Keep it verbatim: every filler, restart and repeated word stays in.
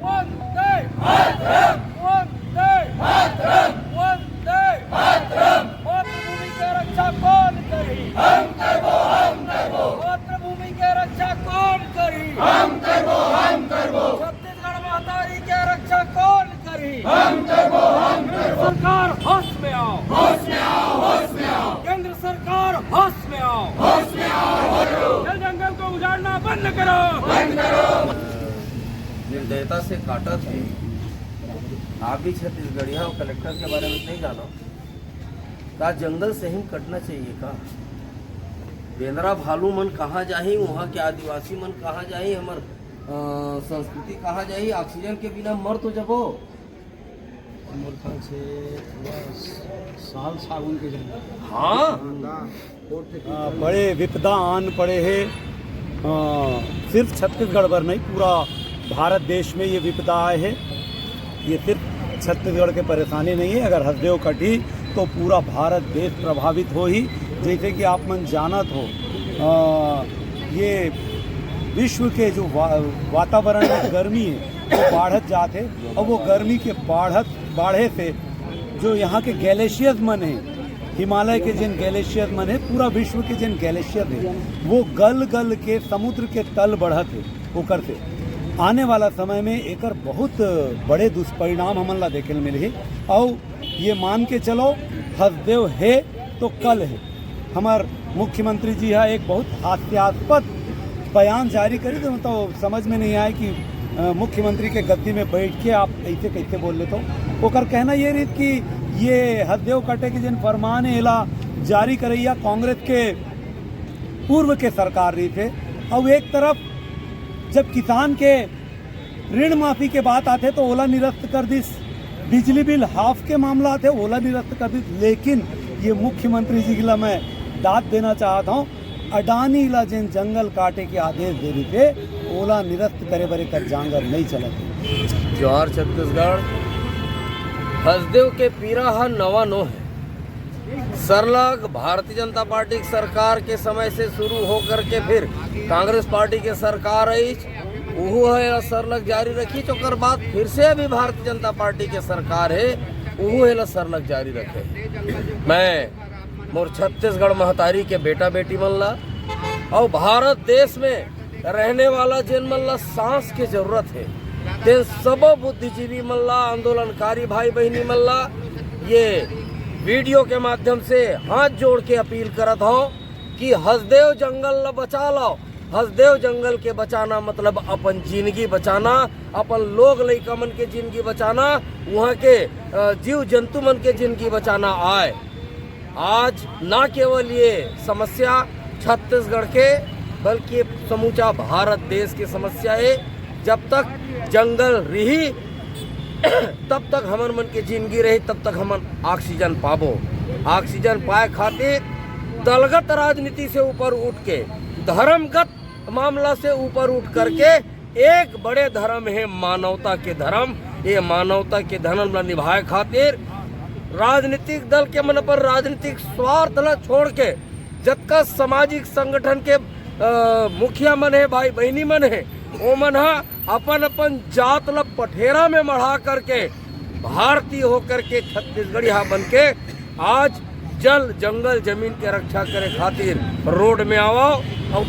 वंदे मातरम। वंदे मातरम। वंदे मातरम। मातृभूमि के रक्षा कौन करही? हम करबो, हम करबो। मातृभूमि के रक्षा कौन करही? हम करबो, हम करबो। छत्तीसगढ़ महतारी के रक्षा कौन करही? हम करबो, हम करबो। सरकार होश में आओ। होश में आओ, होश में आओ। केंद्र सरकार होश में आओ। होश में आओ, होश में आओ। जल जंगल को उजाड़ना बंद करो। बंद करो। निर्दयता से काटत हे। आप भी छत्तीसगढ़िया हो, कलेक्टर के बारे में नहीं जानो का? जंगल सही में कटना चाहिए का? बेंदरा भालू मन कहाँ जाही, वहाँ के आदिवासी मन कहाँ जाही, हमर अ, संस्कृति कहाँ जाही? ऑक्सीजन के बिना मर तो जबो। मोर ख्याल से थोड़ा साल साबुन के जरूरत है। हाँ। हाँ, बड़े विपदा आन पड़े हे। अ, सिर्फ छत्तीसगढ़ भर नहीं, पूरा भारत देश में ये विपदा आए हे। ये सिर्फ छत्तीसगढ़ के परेशानी नहीं है। अगर हसदेव कटही तो पूरा भारत देश प्रभावित होही। जैसे कि आप मन जानत हो, अ, ये विश्व के जो वा-, वातावरण में गर्मी है, वो बाढ़त जात है। और वो गर्मी के बाढ़त, बाढ़े से जो यहाँ के ग्लेशियर्स मन है, हिमालय के जिन ग्लेशियर मन है, पूरा विश्व के जिन ग्लेशियर है, वो गल गल के समुद्र के तल बढ़त है। ओकर से आने वाला समय में एकर बहुत बड़े दुष्परिणाम हमन ला देखे ल मिलही। और ये मान के चलो, हसदेव हे तो कल हे। हमार मुख्यमंत्री जी हा एक बहुत हास्यास्पद बयान जारी करी, तो मतलब समझ में नहीं आए कि अ, मुख्यमंत्री के गद्दी में बैठ के आप ऐसे कैसे बोल लेते हो। ओकर कहना ये रही कि ये हसदेव कटे के जिन फरमान है, एला जारी करैया कांग्रेस के पूर्व के सरकार रही थे। और एक तरफ जब किसान के ऋण माफी के बात आथे तो ओला निरस्त कर दिस, बिजली बिल हाफ के मामला आथे ओला निरस्त कर दिस। लेकिन ये मुख्यमंत्री जी ला मैं दाद देना चाहत हूँ, अडानी ला जेन जंगल काटे के आदेश दे रही थे, ओला निरस्त करे बर एकर जांगर नहीं चलत हे। जोहार छत्तीसगढ़। हसदेव के पीरा ह नवा नो है। सरलग भारतीय जनता पार्टी के सरकार के समय से शुरू होकर के फिर कांग्रेस पार्टी के सरकार आइस, उहू ह एला सरलग जारी रखिस। ओकर बाद फिर से अभी भारतीय जनता पार्टी के सरकार है, उहू एला सरलग जारी रखे। मैं मोर छत्तीसगढ़ महतारी के बेटा बेटी मन ला और भारत देश में रहने वाला जेन मन ला सांस के जरूरत है, तेन सबो बुद्धिजीवी मन ला, आंदोलनकारी भाई बहिनी मन ला ये वीडियो के माध्यम से हाथ जोड़ के अपील करत हूँ कि हसदेव जंगल ला बचा लो। हसदेव जंगल के बचाना मतलब अपन जिंदगी बचाना, अपन लोग लइका मन के जिंदगी बचाना, वहाँ के अ, जीव जंतु मन के जिंदगी बचाना आय। आज ना केवल ये समस्या छत्तीसगढ़ के, बल्कि ये समूचा भारत देश के समस्या है। जब तक जंगल रही, तब तक हमन मन के जिंदगी रही, तब तक हमन ऑक्सीजन पाबो। ऑक्सीजन पाए खातिर दलगत राजनीति से ऊपर उठ के, धर्मगत मामला से ऊपर उठ करके एक बड़े धर्म है मानवता के धर्म। ये मानवता के धर्म ला निभाए खातिर राजनीतिक दल के मन अपन राजनीतिक स्वार्थ ला छोड़ के जतका सामाजिक संगठन के अ, मुखिया मन है, भाई बहिनी मन है, ओमन ह अपन अपन जात ला पठेरा में मढ़ा करके भारतीय होकर के छत्तीसगढ़िया बन के आज जल, जंगल, जमीन के रक्षा करे खातिर रोड में आवो। और